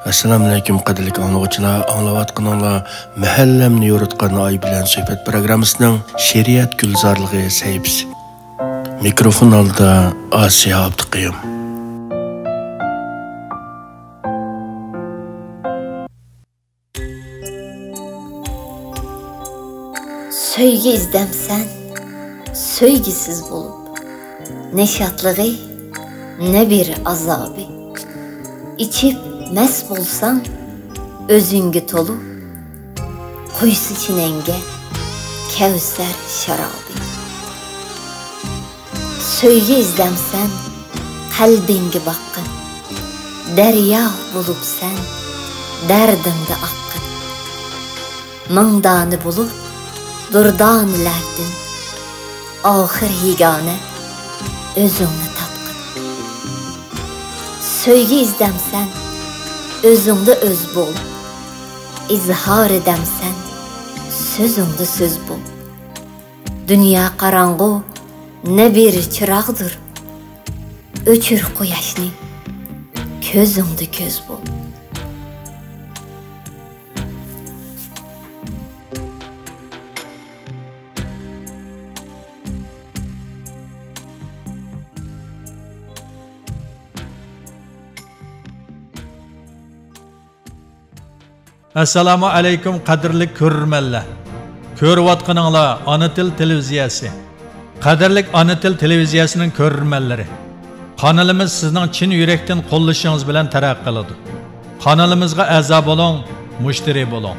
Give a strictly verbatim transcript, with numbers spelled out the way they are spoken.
ئەسسالامۇئەلەيكۇم، قەدىرلىك ئاڭلىغۇچىلار، ئاڭلاۋاتقىنىڭلار مەھەللەمنى يورۇتقان ئاي بىلەن سۆھبەت پروگراممىسىنىڭ شېئىرىيەت گۈلزارلىقى سەھىپىسى. مىكروفون ئالدىدا ئاسىيا ئابدۇقېيۇم. سۆيگۈ ئىزدەمسەن، سۆيگۈسىز بولۇپ، نە شادلىقى، نە بىر ئازابى. ئىچىپ مەست بولساڭ، ئۆزۈڭگە تولۇپ، قۇيسا چىنەڭگە كەۋسەر شارابى. سۆيگۈ ئىزدەمسەن، قەلبىڭگە باققىن، دەريا بولۇپ سەن، دەردىڭدە ئاققىن. مىڭ دانە بولۇپ، دۇردانىلەردىن، ئاخىر يېگانە ئۆزۈڭنى تاپقىن. سۆيگۈ ئىزدەمسەن، ئۆزۈڭدە ئۆز بول، ئىزھار ئىدەمسەن، سۆزۈڭدە سۆز بول. دۇنيا قاراڭغۇ، نە بىر چىراغدۇر. ئۆچۈر قۇياشنى، كۆزۈڭدە كۆز بول. ئەسسالامۇ ئەلەيكۇم، قەدىرلىك كۆرۈرمەنلەر! كۆرۈۋاتقىنىڭلار ئانا تىل تېلېۋىزىيەسى. قەدىرلىك ئانا تىل تېلېۋىزىيەسىنىڭ كۆرۈرمەنلىرى! قانىلىمىز سىزنىڭ چىن يۈرەكتىن قوللىشىڭىز بىلەن تەرەققىي قىلىدۇ. قانىلىمىزغا ئەزا بولۇڭ، مۇشتەرى بولۇڭ.